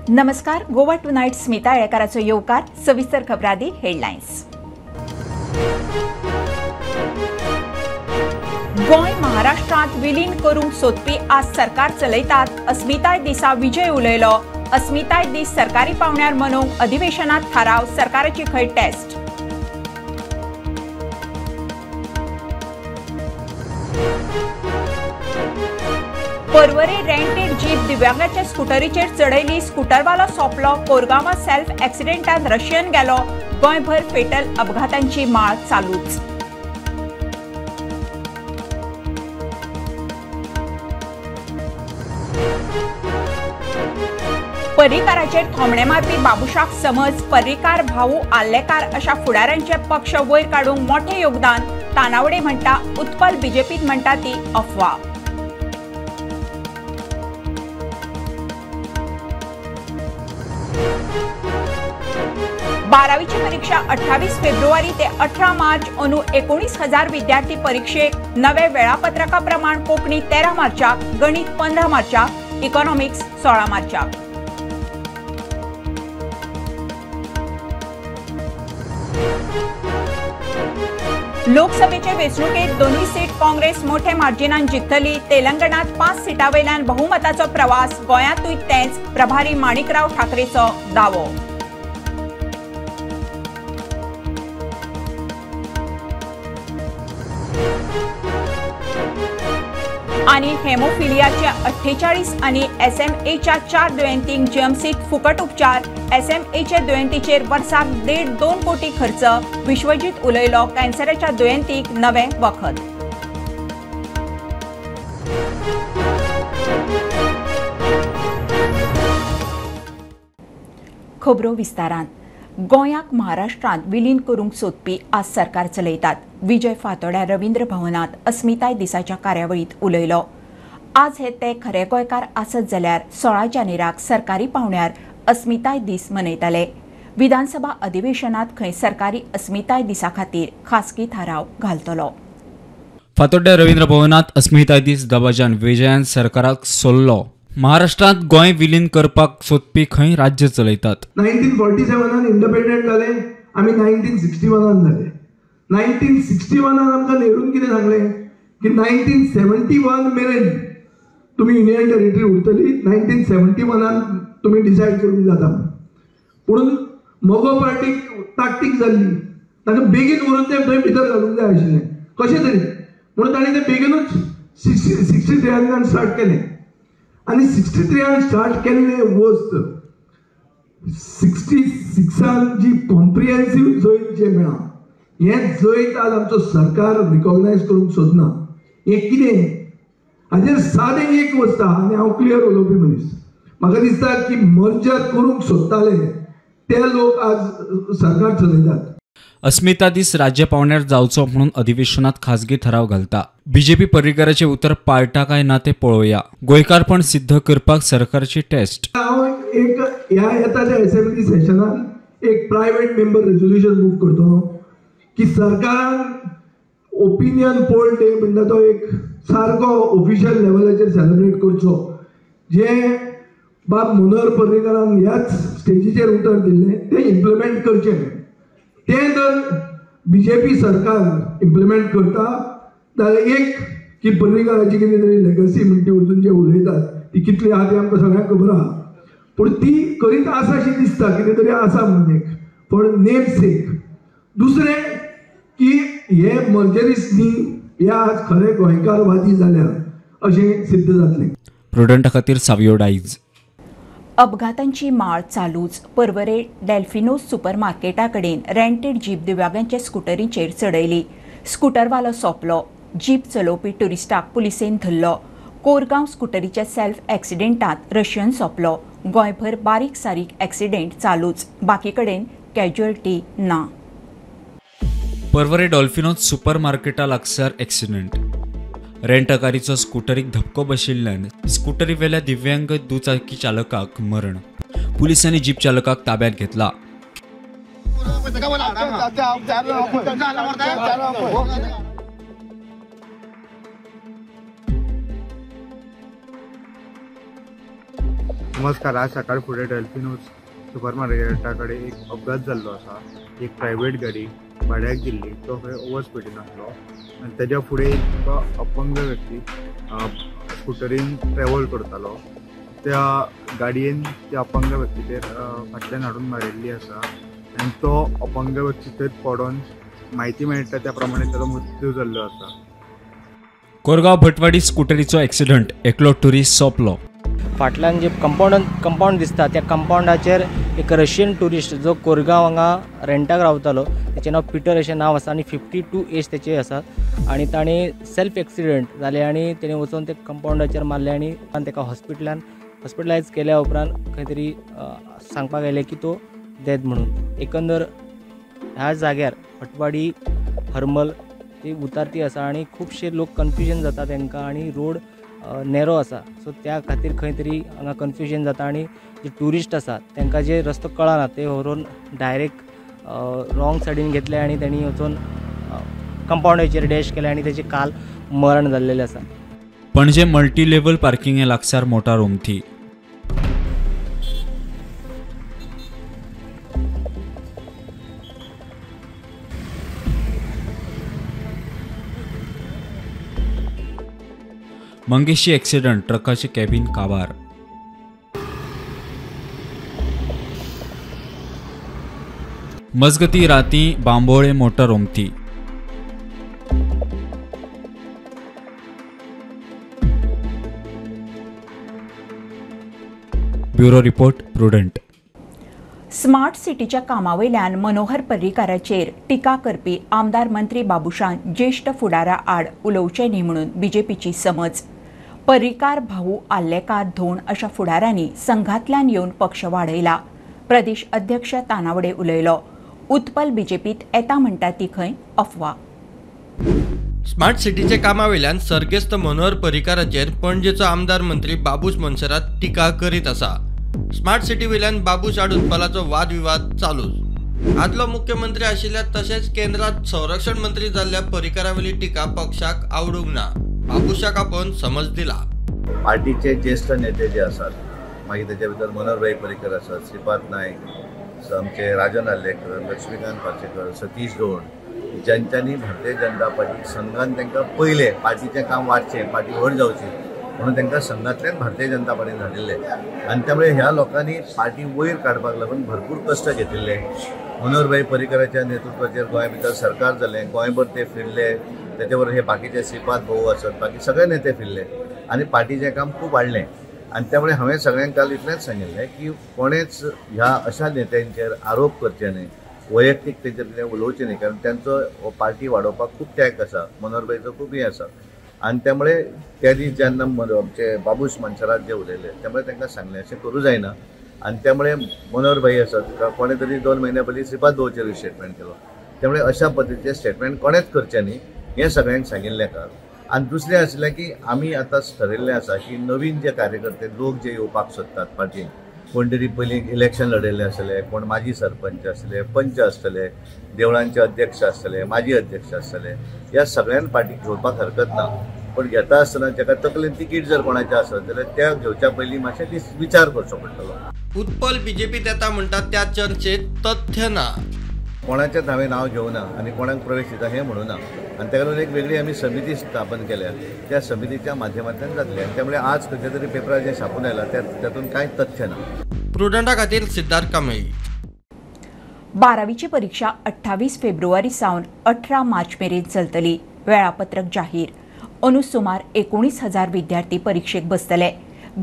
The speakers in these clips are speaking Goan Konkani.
नमस्कार, गोवा टुनायट स्मिता येळकाराचो येवकार. सविस्तर खबरादी हेडलायन्स. गोंय महाराष्ट्रांत विलीन करूंक सोदपी आज सरकार चलयतात, अस्मिताय दिसा विजय उलयलो. अस्मिताय दीस सरकारी पावंड्यार मनोवंक अधिवेशनात थाराव, सरकाराची खंय टेस्ट. पर्वरी रेंटेड जीप दिव्यांगाच्या स्कुटरीचेर चडयली, स्कुटरवालो सोंपलो. कोरगांवां सेल्फ एक्सिडेंटान रशियन गेलो. गोंयभर फेटल अपघातांची माळ चालूच. पर्रीकाराचेर थोमणे मारपी बाबुशाक समज, पर्रीकार, भाऊ आर्लेकार अशा फुडाऱ्यांचे पक्ष वयर काडूंक मोठें योगदान. तानावडे म्हणटा उत्पल बीजेपीत म्हणटा ती अफवा. बारावीची परीक्षा 28 फेब्रुवारी ते 18 मार्च अंदू 19,000 विद्यार्थी परीक्षेक. नवे वेळापत्रका प्रमाण कोंकणी 13 मार्चाक, गणित 15 मार्चाक, इकॉनॉमिक्स 16 मार्चाक. लोकसभेचे वेंचणुकेत दोनूय सीट काँग्रेस मोठे मार्जिनान जिखतली. तेलंगणात 5 सिटां वयल्यान बहुमताचो प्रवास, गोंयांतूय तेंच, प्रभारी माणिकराव ठाकरेचो दावो. आनी हेमोफिलियाच्या 48 आनी एसएमएच्या 4 दुयेंतींक जीएमसीत फुकट उपचार. एसएमएच्या दुयेंतीचेर वर्साक 1.5-2 कोटी खर्च. विश्वजीत उलयलो, कॅन्सराच्या दुयेंतींक नवें वखद. खबरो विस्तारान. गोंयाक महाराष्ट्रांत विलीन करूंक सोदपी आज सरकार चलयतात. विजय फातोड्या रवींद्र भवनात अस्मिताय दिसाच्या कार्यावळींत उलयलो. आज हे ते खरे गोंयकार आसत जाल्यार 16 जानेराक सरकारी पावंड्यार अस्मिताय दीस मनयताले. विधानसभा अधिवेशनात खंय सरकारी अस्मिताय दिसा खातीर खासगी थाराव घालतलो. फातोड्ड्या रवींद्र भवनात अस्मिताय दीस दबाज्यान विजयान सरकाराक सोल्लो. महाराष्ट्रांत गोंय विलीन करपाक सोदपी खंय राज्य चलयतात. 1947 इंडिपेंडंट जाले आमी, 1961 जाले. 1961 आमकां नेरून कितें सांगलें की 1971 मेरेन तुमी युनियन टेरिटरी उरतली, 1971 तुमी डिसायड करूंक जाता. पूण मगो पार्टीक ताकतीक जाल्ली, तांकां बेगीन व्हरून तें थंय भितर घालूंक जाय आशिल्लें कशें तरी, म्हणून तांणी तें बेगीनूच 63 स्टार्ट केलें. आनी 63 स्टार्ट केल्लें वस्त 66 जी कॉम्प्रिहेन्सीव जैत जें मेळ्ळां, हें जैत आज आमचो सरकार रिकॉग्नायज करूंक सोदना. हें कितें हाजेर सादें एक वस्त आहा, आनी हांव क्लियर उलोवपी मनीस, म्हाका दिसता की मर्जर करूंक सोदताले ते लोक आज सरकार चलयतात. अस्मिता दीस राज्य पावंड्यार जावचो म्हणून अधिवेशनात खासगी थाराव घालता. बीजेपी पर्रीकाराचें उतर पाळटा काय ना ते पळोवया. गोंयकारपण सिद्ध करपाक सरकारची टेस्ट. हांव एक ह्या येता त्या असेंब्ली सेशनान एक प्रायवेट मेंबर रेजोल्युशन मूव करतलो की सरकारान ओपिनियन पोल डे म्हणटा तो एक सारको ऑफिशियल लेवलाचेर सेलिब्रेट करचो, जे बाब मनोहर पर्रीकारान ह्याच स्टेजीचेर उतर दिल्लें तें इम्प्लिमेंट करचें. तें जर बीजेपी सरकार इम्प्लिमेंट करता जाल्यार एक की पर्रीकाराची कितें तरी लेगसी म्हणटी वचून जे उलयतात ती कितली आहा ती आमकां सगळ्यांक खबर आहा, पूण ती करीत आसा अशी दिसता, कितें तरी आसा म्हणून एक फॉर नेम सेक. दुसरें की हे मर्जरीस न्ही, हे आज खरे गोंयकारवादी जाल्या अशें सिद्ध जातलें. प्रुडंटा खातीर सावियो डाईज. अपघातांची माळ चालूच. पर्वरे डेल्फिनोज सुपर मार्केटा कडेन रेंटेड जीप दिव्यांगांच्या स्कुटरीचेर चडयली. स्कुटरवालो सोंपलो. जीप चलोवपी ट्युरिस्टाक पुलिसेन धरलो. कोरगांव स्कुटरीच्या सेल्फ एक्सिडेंटांत रशियन सोंपलो. गोंयभर बारीक सारीक एक्सिडेंट चालूच, बाकी कडेन कॅज्युअल्टी ना. पर्वरे डॉल्फिनोज सुपर मार्केटा लागसार एक्सिडेंट. रेंटकारीचो स्कुटरीक धपको बशिल्ल्यान स्कुटरीवेल्या दिव्यांग दुचाकी चालकाक मरण. पुलिसांनी जीप चालकाक ताब्यात घेतला. नमस्कार. आज सकाळ फुडें डेल्फिनोज सुपर मार्केटा कडेन एक अपघात जाल्लो आसा. एक प्रायवेट गाडी भाड्याक दिल्ली, तो खंय ओवर स्पिडीन आसलो आनी तेज्या फुडें एक अपंग व्यक्ती स्कुटरीन ट्रॅवल करतालो. त्या गाडयेन त्या अपंग व्यक्तीचेर फाटल्यान हाडून मारिल्ली आसा आनी तो अपंग व्यक्ती थंय पडोन म्हायती मेळटा त्या प्रमाणे ताचो मृत्यू जाल्लो आसा. कोरगांव भटवाडी स्कुटरीचो एक्सिडंट, एकलो टुरिस्ट सोंपलो. फाटल्यान जे कंपावंड दिसता त्या कंपावंडाचेर एक रशियन ट्युरिस्ट जो कोरगांव हांगा रेंटाक रावतालो, तेचें नांव पिटर अशें नांव आसा आनी 52 एज तेची आसा आनी ताणें सेल्फ एक्सिडंट जालें आनी तेणें वचून ते कंपावंडाचेर मारलें आनी ताका हॉस्पिटलायज केल्या उपरांत खंय तरी सांगपाक आयलें की तो डेथ म्हणून. एकंदर ह्या जाग्यार भटवाडी हरमल ती उतारती आसा आनी खुबशे लोक कन्फ्युजन जाता तांकां आनी रोड नॅरो आसा, सो त्या खातीर खंय तरी हांगा कन्फ्युजन जाता आनी जे ट्युरिस्ट आसा तांकां जे रस्तो कळना ते व्हरून डायरेक्ट रॉंग सायडीन घेतले आनी तेणी वचून कंपावंडाचेर डॅश केले आनी तेचें काल मरण जाल्लेलें आसा. पणजे मल्टी लेव्हल पार्किंगे लागसार मोटार ओमथी. मंगेशी एक्सिडंट, ट्रकाचे कॅबिन काबार. मजगती राती बांबोळे मोटर ओमथी. Bureau report, Prudent. Smart सिटीच्या कामावयल्यान मनोहर पर्रीकाराचेर टिका करपी आमदार मंत्री बाबुशान ज्येष्ठ फुडारा आड उलोवचें न्ही म्हणून बीजेपीची समज. पर्रीकार, भाऊ, आर्लेकार, धोंड अशा फुडारांनी संघातल्यान येवन पक्ष वाडयला. प्रदेश अध्यक्ष तानावडे उलयलो. उत्पल बीजेपीत येता म्हणटा ती खंय अफवा. स्मार्ट सिटीच्या कामावेल्यान सर्गेस्त मनोहर पर्रीकाराचेर पणजेचो आमदार मंत्री बाबूश मोन्सेरात टिका करीत आसा. स्मार्ट सिटी वयल्यान बाबूश आड उत्पलाचो वादविवाद चालूच. आदलो मुख्यमंत्री आशिल्ल्या तशेंच केंद्रात संरक्षण मंत्री जाल्ल्या पर्रीकारावेली टिका पक्षाक आवडूंक ना. बाबूशाक आपोवन समज दिला. पार्टीचे ज्येष्ठ नेते जे आसात, मागीर तेच्या भितर मनोहरभाई पर्रीकर आसात, श्रीपाद नायक, आमचे राजन आर्लेकर, लक्ष्मीकांत पार्सेकर, सतीश धोंड, ज्यांच्यांनी भारतीय जनता पार्टी संघान तांकां पयलें पार्टीचें काम वाडचें, पार्टी व्हड जावची म्हणून तांकां संघांतल्यान भारतीय जनता पार्टीन धाडिल्लें आनी त्यामुळे ह्या लोकांनी पार्टी वयर काडपाक लागून भरपूर कश्ट घेतिल्ले. मनोहरभाई पर्रीकराच्या नेतृत्वाचेर गोंया भितर सरकार जालें, गोंयभर ते फिरले, तेचे बरोबर हे बाकीचे श्रीपाद भाऊ आसत, बाकी सगळे नेते फिरले आनी पार्टीचें काम खूब वाडलें. आनी त्यामुळे हांवें सगळ्यांक काल इतलेंच सांगिल्लें की कोणेच ह्या अशा नेत्यांचेर आरोप करचे न्हय, वैयक्तीक तेंचेर कितें उलोवचें न्हय, कारण तांचो हो पार्टी वाडोवपाक खूब त्याग आसा, मनोहरभाईचो खूब हें आसा. आनी त्यामुळे त्या दीस जेन्ना आमचे बाबूश मोन्सेरात जे उलयले त्यामुळे तांकां सांगलें अशें करूं जायना. आनी त्यामुळे मनोहरभाई आसात, कोणें तरी 2 म्हयन्या पयलीं श्रीपाद भाऊचेर स्टेटमेंट केलो, त्यामुळे अशा पद्दतीचें स्टेटमेंट कोणेंच करचें न्ही हें सगळ्यांक सांगिल्लें काल. आनी दुसरें आशिल्लें की आमी आतां ठरयल्लें आसा की नवीन जे कार्यकर्ते लोक जे येवपाक सोदतात पार्टीन, कोण तरी पयलीं इलेक्शन लढयल्ले आसतले, कोण माजी सरपंच आसतले, पंच आसतले, देवळांचे अध्यक्ष आसतले, माजी अध्यक्ष आसतले, ह्या सगळ्यांक पार्टीक घेवपाक हरकत ना. पण घेता आसतना जाका तकलेन तिकीट जर कोणाचें आसत जाल्यार त्या घेवच्या पयलीं मातशें दीस विचार करचो पडटलो. उत्पल बीजेपीत येता म्हणटा त्या चर्चेत तथ्य ना. कोणाचेंच हांवें नांव घेवना आनी कोणाक प्रवेश दिता हें म्हणूना. आनी ताका लागून एक वेगळी आमी समिती स्थापन केल्या, त्या समितीच्या माध्यमांतल्यान जातलें. आनी त्यामुळे आज खंयच्या तरी पेपरार जें छापून आयलां तातूंत कांय तथ्य ना. प्रुडंटा खातीर सिद्धार्थ कांबळी. 12वीची परीक्षा 28 फेब्रुवारी सावन 18 मार्च मेरेन चलतली. वेळापत्रक जाहीर. अंदू सुमार 19,000 विद्यार्थी परीक्षेक बसतले.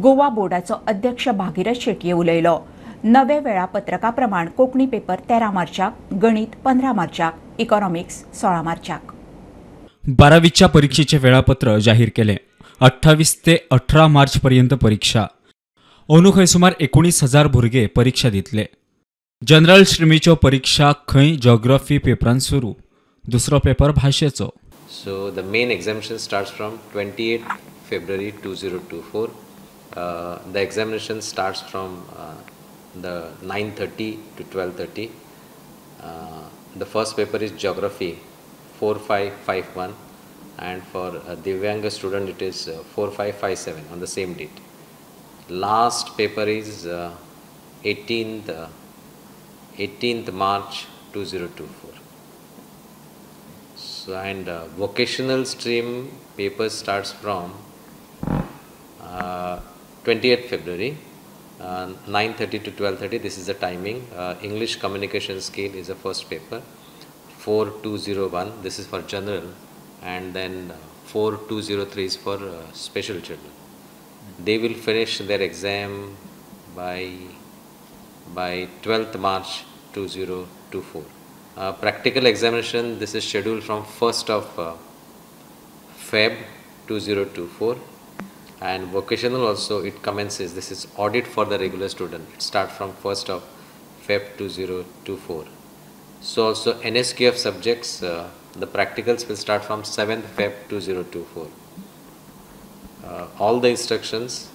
गोवा बोर्डाचो अध्यक्ष भागीरथ शेटये उलयलो. नवे वेळापत्रका प्रमाण कोंकणी पेपर 13 मार्चाक, गणित 15 मार्चाक, इकॉनॉमिक्स 16 मार्चाक. 12वीच्या परीक्षेचे वेळापत्र जाहीर केले. 28 ते 18 मार्च पर्यंत परीक्षा. अंदू खंय सुमार 19,000 भुरगे परीक्षा दितले. जनरल श्रेणीच्यो परीक्षा खंय जॉग्राफी पेपरान सुरू, दुसरो पेपर भाशेचो. So the main examination starts from 28 February 2024. The examination starts from the 9:30 to 12:30. The first paper is geography 4551, and for a Divyanga student it is 4557 on the same date. Last paper is 18th March 2024. So and vocational stream paper starts from 20th February, 9:30 to 12:30. This is the timing. English communication skill is the first paper, 4201. This is for general, and then 4203 is for special children. They will finish their exam by 12th March 2024. Practical examination, this is scheduled from 1st of Feb 2024, and vocational also it commences. This is audit for the regular student. It starts from 1st of Feb 2024. So also NSQF subjects, the practicals will start from 7th Feb 2024. All the instructions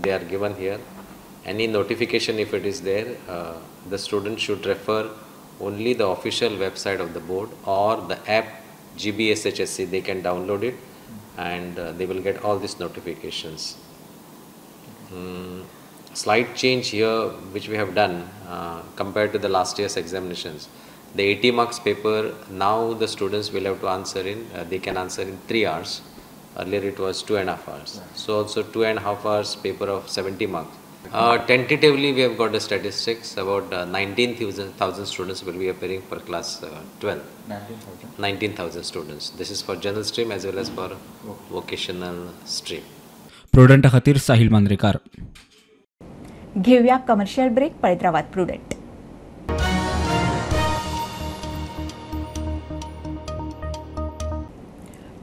they are given here. Any notification if it is there, the student should refer only the official website of the board or the app GBSHSC. They can download it and they will get all these notifications. Slight change here which we have done compared to the last year's examinations. The 80 marks paper, now the students will have to answer in, they can answer in 3 hours. Earlier it was 2.5 hours. So also 2.5 hours paper of 70 marks. Tentatively we have got the statistics about 19,000 students will be appearing for class 12. 19,000 students. This is for general stream as well as for vocational stream. प्रुडंटा खातीर साहिल मांद्रेकार. घेऊया कमर्शियल ब्रेक, पळयत रावात प्रुडंट.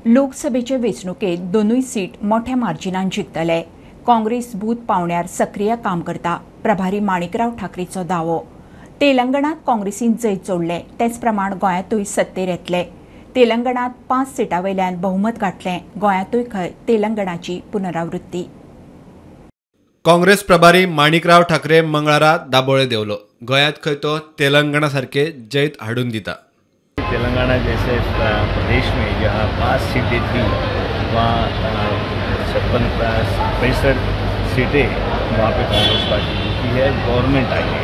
लोकसभेचे वेंचणुकेत दोनूय सीट मोठ्या मार्जिनान जिखतले. काँग्रेस बूथ पावण्यार सक्रिय काम करता, प्रभारी माणिकराव ठाकरेचो दावो. तेलंगणात काँग्रेसीन जैत जोडले, तेच प्रमाण गोंयांतूय सत्तेर येतले. तेलंगणात 5 सिटां वयल्यान बहुमत गाठलें, गोंयांतूय खंय तेलंगणाची पुनरावृत्ती. काँग्रेस प्रभारी माणिकराव ठाकरे मंगळारा दाबोळे देवलो. गोंयांत खंय तो तेलंगणा सारके जैत हाडून दिता. तेलंगाना जैसे प्रदेश में जहाँ 5 सीटें थी, वहाँ 56 सीटें वहाँ पे कांग्रेस पार्टी जीती है, गवर्नमेंट आई है.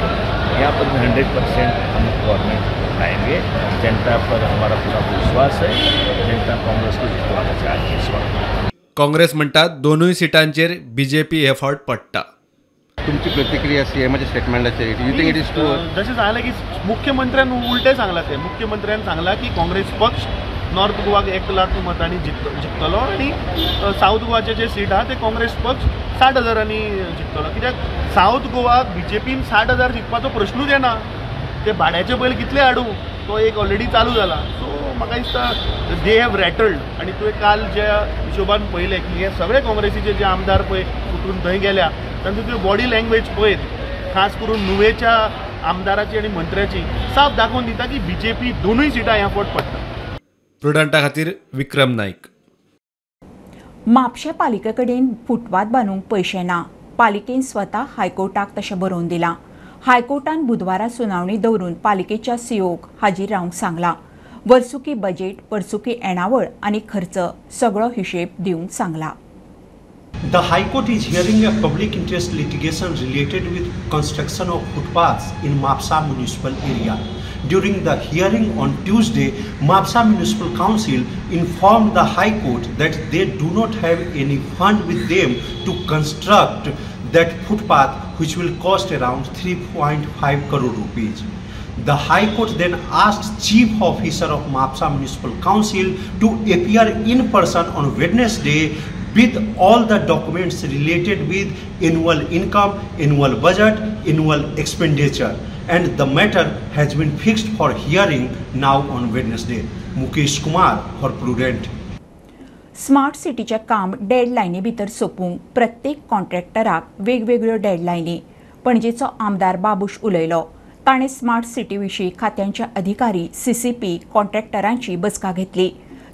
यहाँ पर भी 100% हम गवर्नमेंट आएंगे. जनता पर हमारा पूरा विश्वास है. जनता कांग्रेस को जितवाना चाहती है इस वक्त. काँग्रेस म्हणटा दोनूय सिटांचेर बीजेपी हे फावट पडटा. तुमची प्रतिक्रिया सीएमाच्या स्टेटमेंटाचेर, you think it is true? जशें सांगलें की मुख्यमंत्र्यान उलटें सांगलां, तें मुख्यमंत्र्यान सांगलां की काँग्रेस पक्ष नॉर्थ गोवाक 1 लाख मतांनी जिखतलो आनी सावथ गोवाचे जे सीट आहा ते काँग्रेस पक्ष 60,000 जिखतलो. कित्याक सावथ गोवाक बीजेपीन 60,000 जिखपाचो प्रश्नूच येना. ते भाड्याचे बैल कितले हाडूं, तो एक ऑलरेडी चालू जाला. सो म्हाका दिसता they have रॅटल्ड. आनी तुवें काल ज्या हिशोबान पळयलें की हे सगळे काँग्रेसीचे जे आमदार पळय उठून थंय गेल्या, तांची तुवें बॉडी लँग्वेज पळयत, खास करून नुवेच्या आमदाराची आनी मंत्र्याची, साफ दाखोवन दिता की बीजेपी दोनूय सिटां ह्या फावट पडटा. प्रुडंटा खातीर विक्रम नाईक. म्हापशें पालिके कडेन फुटपाथ बांदूंक पयशे ना. पालिकेन स्वता हायकोर्टाक तशें बरोवन दिलां. हायकोर्टान बुधवारा सुनावणी दवरून पालिकेच्या सीओक हाजीर रावंक सांगलां. वर्सुकी बजेट, वर्सुकी येणावळ आनी खर्च सगळो हिशेब दिवंक सांगला. The High Court is hearing a public interest litigation related with construction of footpaths in Mapsa municipal area. During the hearing on Tuesday, Mapsa Municipal Council informed the High Court that they do not have any fund with them to construct that footpath, which will cost around 3.5 crore rupees. The High Court then asked Chief Officer of Mapsa Municipal Council to appear in person on Wednesday with all the documents related with annual income, annual budget, annual expenditure, and the matter has been fixed for hearing now on Wednesday. Mukesh Kumar for Prudent. Smart सिटीचें काम डेडलायनी भितर सोंपूंक प्रत्येक कॉन्ट्रॅक्टराक वेगवेगळ्यो डेडलायनी. पणजेचो आमदार बाबूश उलयलो. ताणें स्मार्ट सिटी विशीं खात्यांचे अधिकारी, सीसीपी, कॉन्ट्रॅक्टरांची बसका घेतली.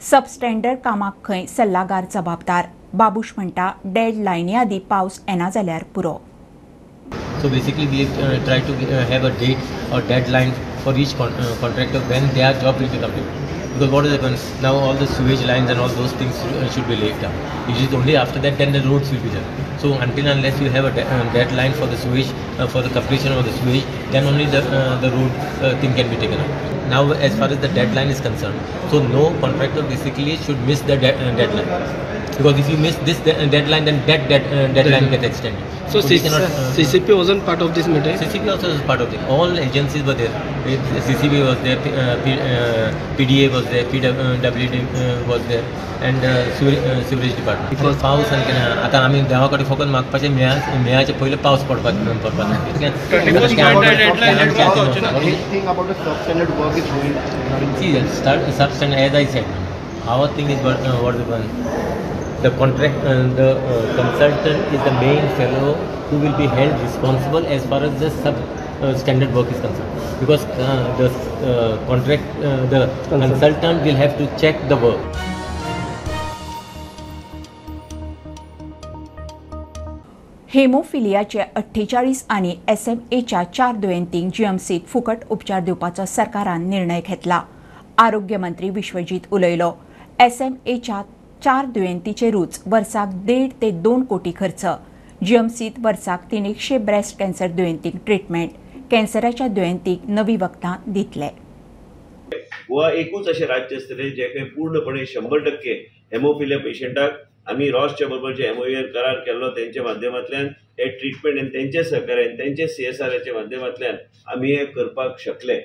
सबस्टँडर्ड कामाक खंय सल्लागार जबाबदार. बाबूश म्हणटा डेडलायनी आदीं पावस येना जाल्यार पुरो. So basically we try to have a date or deadline for each contractor when their job will be completed. Because what happens now, all the sewage lines and all those things should be laid down. It is only after that then the roads will be done. So until unless you have a deadline for the sewage, for the completion of the sewage, then only the road thing can be taken up. Now as far as the deadline is concerned, so no contractor basically should miss the deadline. Because if you miss this deadline, then that deadline gets extended. So CCP wasn't part of this meeting? CCP also was part of it. All agencies were there. CCP was there, PDA was there, PWD was there, and sewerage department. Because पावस आनी केन्ना आतां आमी देवा कडेन फकत मागपाचें मेयाचे पयले पावस पडपाक. Substandard, as I said, our thing is what the one. The contract, the consultant is the main fellow who will be held responsible as far as the sub standard work is concerned, because the contract, the consultant will have to check the work. हेमोफिलियाचे 48 आनी SMAच्या 4 दुयेंतींक जीएमसीत फुकट उपचार दिवपाचो सरकारान निर्णय घेतला. आरोग्य मंत्री विश्वजीत उलयलो. SMAच्या 4 दुयेंतीचेरूच वर्साक 1.5 ते 2 कोटी खर्च. जीएमसीत वर्साक 300 ब्रेस्ट कॅन्सर दुयेंतींक ट्रिटमेंट. कॅन्सराच्या दुयेंतींक नवी वखदां दितले. गोवा एकूच अशें राज्य आसतलें जें खंय पूर्णपणे 100% हेमोफिलिया पेशंटाक आमी रॉसच्या बरोबर जे MOU करार केल्लो तेंच्या माध्यमांतल्यान हे ट्रिटमेंट आनी तेंच्या सहकार्यान तेंच्या CSRच्या माध्यमांतल्यान आमी हें करपाक शकले.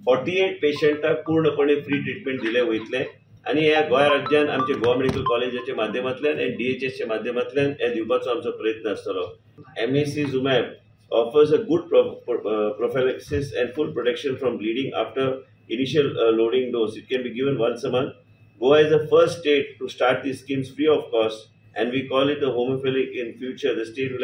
48 पेशंटाक पूर्णपणे फ्री ट्रिटमेंट दिले वयतले आनी ह्या गोंय राज्यान आमचे गोवा मेडिकल कॉलेजाच्या माध्यमांतल्यान आनी DHSच्या माध्यमांतल्यान हें दिवपाचो आमचो प्रयत्न आसतलो. Emicizumab offers a good prophylaxis and full protection from bleeding after initial loading dose. It can be given once a month. Goa is the first state to start these schemes free of cost, and we call it the homophilic in future. The state will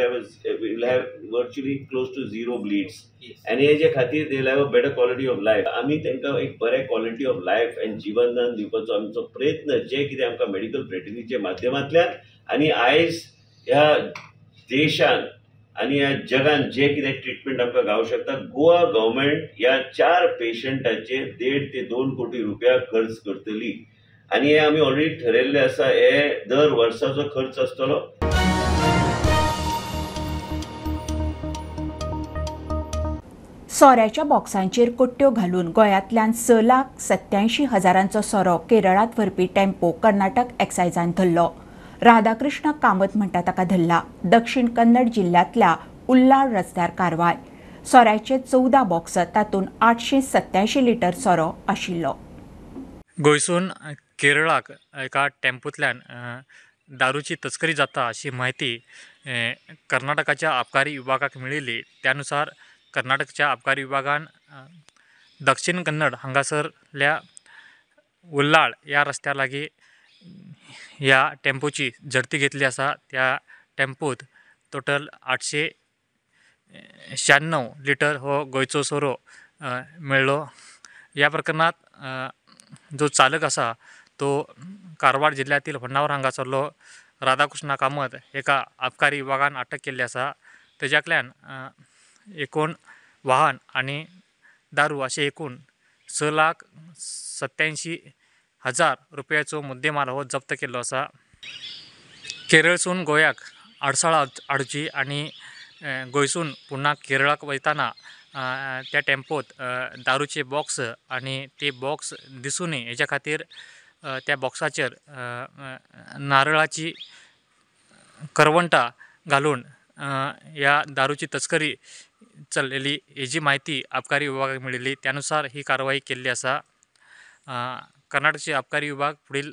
have virtually close to 0 bleeds. Yes. And हेजे खातीर they will have a better quality of life. आमी तांकां एक बरें क्वॉलिटी ऑफ लायफ आनी जीवनदान दिवपाचो आमचो प्रयत्न जे कितें आमकां मेडिकल फ्रेटर्निटीच्या माध्यमांतल्यान आनी आयज ह्या देशान आनी ह्या जगान जे कितें ट्रिटमेंट आमकां गावंक शकता, गोवा गव्हर्मेंट ह्या 4 पेशंटाचेर 1.5 ते 2 कोटी रुपया खर्च करतली आनी हे आमी ऑलरेडी ठरयल्लें आसा. हे दर वर्साचो खर्च आसतलो. सोऱ्याच्या बॉक्सांचेर कोट्यो घालून गोंयांतल्यान 6,87,000 सोरो केरळांत व्हरपी टेम्पो कर्नाटक एक्सायजान धरलो. राधाकृष्ण कामत म्हणटा ताका धरला. दक्षिण कन्नड जिल्ल्यांतल्या उल्लाळ रस्त्यार कारवाय. सोऱ्याचे 14 बॉक्स, तातूंत 887 लिटर सोरो आशिल्लो. गोंयसून केरळाक एका टेम्पोंतल्यान दारूची तस्करी जाता अशी म्हायती कर्नाटकाच्या आबकारी विभागाक मेळिल्ली. त्यानुसार कर्नाटकच्या आबकारी विभागान दक्षिण कन्नड हांगासरल्या उल्लाळ ह्या रस्त्या लागीं ह्या टेम्पोची झडती घेतली आसा. त्या टेम्पोत टोटल 896 लिटर हो गोंयचो सोरो मेळ्ळो. ह्या प्रकरणात जो चालक आसा तो कारवार जिल्ह्यातील होन्नावर हांगासरलो राधाकृष्ण कामत एका आबकारी विभागान अटक केल्ली आसा. तेज्यातल्यान एकूण वाहन आनी दारू अशें एकूण 6,87,000 रुपयाचो मुद्देमाल हो जप्त केल्लो आसा. केरळसून गोंयाक आडसाळा हाडची आनी गोंयसून पुन्हा केरळाक वयताना त्या टेम्पोत दारूचे बॉक्स आनी ते बॉक्स दिसूं न्ही हेच्या खातीर त्या बॉक्साचेर नारळाची करवंटा घालून ह्या दारूची तस्करी चल्लेली हेजी म्हायती आबकारी विभागाक मेळिल्ली. त्यानुसार ही कारवाई केल्ली आसा. कर्नाटकचे आबकारी विभाग फुडील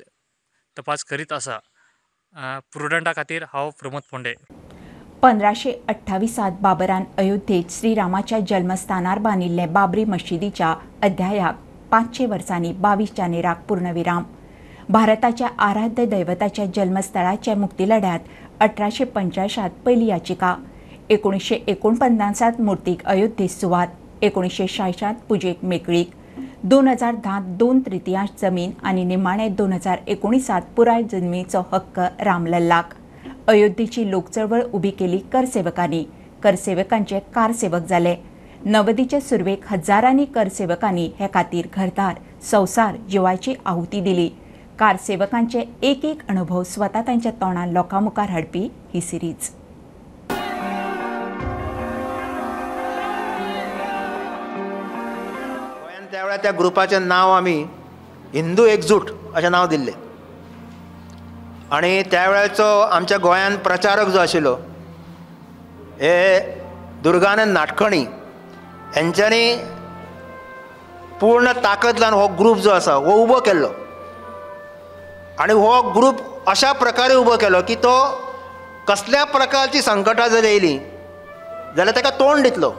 तपास करीत आसा. प्रुडंटा खातीर हांव प्रमोद फोंडे. 1528 बाबरान अयोध्येत श्रीरामाच्या जन्मस्थानार बांदिल्ले बाबरी मशिदीच्या अध्यायाक 500 वर्सांनी 22 जानेराक पूर्णविराम. भारताच्या आराध्य दैवताच्या जन्मस्थळाच्या मुक्तीलढ्यात 1885 पयली याचिका, 1949 मूर्तीक अयोध्येत सुवात, 1966 पुजेक मेकळीक, 2010 2/3 जमीन आनी निमाणे 2019 पुराय जमनीचो हक्क रामलल्लाक. अयोध्येची लोकचळवळ उबी केली करसेवकांनी, करसेवकांचे कारसेवक जाले. नव्वदीचे सुरवेक हजारांनी करसेवकांनी हे खातीर घरदार संवसार जिवाची आहुती दिली. कारसेवकांचे एक एक अनुभव स्वता तांच्या तोंडान लोकां मुखार हाडपी ही सिरीज. गोंयांत त्या वेळार त्या ग्रुपाचें नांव आमी हिंदू एकजूट अशें नांव दिल्लें आनी त्या वेळाचो आमच्या गोंयांत प्रचारक जो आशिल्लो हे दुर्गानंद नाटकणी हेंच्यांनी पूर्ण ताकद लावन हो ग्रूप जो आसा हो उबो केल्लो आनी हो ग्रूप अशा प्रकारे उबो केलो की तो कसल्या प्रकारची संकटां जर येयलीं जाल्यार ताका तोंड दितलो.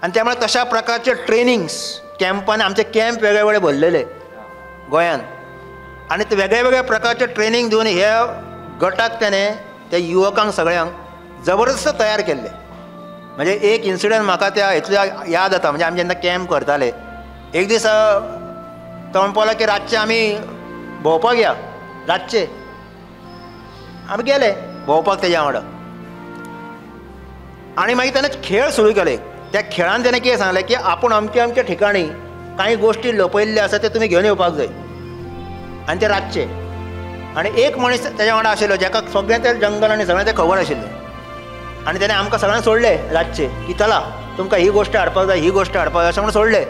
आनी त्यामुळे तशा प्रकारचे ट्रेनिंग्स कॅम्पान आमचे कॅम्प वेगळे वेगळे भरलेले गोंयांत आनी ते वेगळे वेगळे प्रकारचे ट्रेनिंग दिवन ह्या गटाक तेणें त्या युवकांक सगळ्यांक जबरदस्त तयार केल्ले. म्हणजे एक इन्सिडंट म्हाका त्या हितून याद जाता, म्हणजे आमी जेन्ना कॅम्प करताले एक दीस तो म्हणपाक की रातचे आमी भोंवपाक या, रातचे आमी गेले भोंवपाक तेज्या वांगडा आनी मागीर तेणें खेळ सुरू केले. त्या खेळान तेणें कितें सांगलें की आपूण अमके अमके ठिकाणी कांय गोश्टी लपयल्ल्यो आसा ते तुमी घेवन येवपाक जाय आनी ते रातचे. आनी एक मनीस तेज्या वांगडा आशिल्लो जाका सगळें तें जंगल आनी सगळें तें खबर आशिल्लें आनी तेणें आमकां सगळ्यांक सोडलें रातचे की चला तुमकां ही गोश्ट हाडपाक जाय, ही गोश्ट हाडपाक जाय अशें म्हणून सोडलें.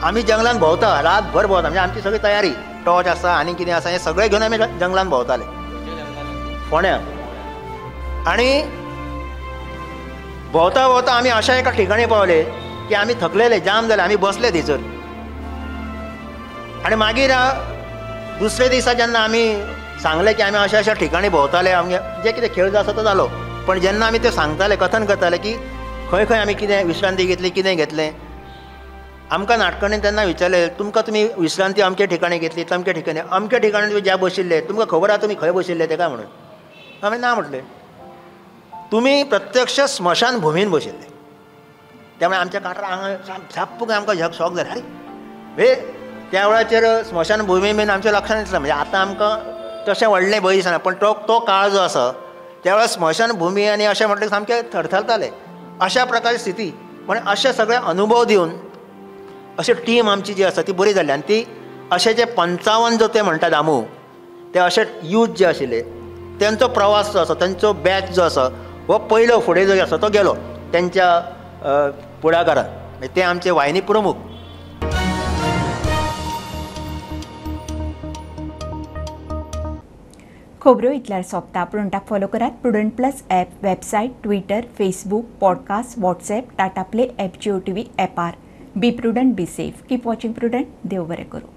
आमी जंगलान भोंवता, रातभर भोंवता, म्हणजे आमची सगळी तयारी टॉर्च आसा आनी कितें आसा हें सगळें घेवन आमी जंगलान भोंवताले फोंड्या. आनी भोंवता भोंवता आमी अशा एका ठिकाणी पावले की आमी थकलेले, जाम जाले, आमी बसले थंयसर. आनी मागीर दुसरे दिसा जेन्ना आमी सांगलें की आमी अशा अशा ठिकाणी भोंवताले, आमगे जे कितें खेळ जो आसा तो जालो, पण जेन्ना आमी ते सांगताले, कथन करताले की खंय खंय आमी कितें विश्रांती घेतली, कितें घेतलें, आमकां नाटकांनी तेन्ना विचारलें तुमकां तुमी विश्रांती अमके ठिकाणी घेतली, तमके ठिकाणी, अमके ठिकाणी तुमी ज्या बशिल्ले तुमकां खबर आसा तुमी खंय बशिल्ले ते काय म्हणून? आमी ना म्हटलें, तुमी प्रत्यक्ष स्मशान भुमीन बशिल्ले. त्यामुळे आमच्या काटार हांगा साप्प आमकां झक शॉक जालें, अरे हे त्या वेळाचेर स्मशान भुमी बीन आमच्या लक्षांत येतलें. म्हणजे आतां आमकां तशें व्हडलें भंय दिसना, पण तो काळ जो आसा त्या वेळार स्मशान भुमी आनी अशें म्हटलें सामकें थरथरतालें, अशा प्रकारची स्थिती. पण अशे सगळे अनुभव दिवन अशी टीम आमची जी आसा ती बरी जाली. आनी ती अशे जे 55 जो ते म्हणटा दामू, ते अशे यूथ जे आशिल्ले तेंचो प्रवास जो आसा, तेंचो बॅच जो आसा हो पयलो फुडें जो आसा तो गेलो तेंच्या पुढाकारान, ते आमचे वाहिनी प्रमुख. खबरो इतल्यार सोंपता. प्रुडंटाक फॉलो करात Prudent plus app, website, Twitter, Facebook, podcast, WhatsApp, Tata play app, Jio TV ॲपार. Be prudent, be safe, keep watching Prudent. देव बरें करूं.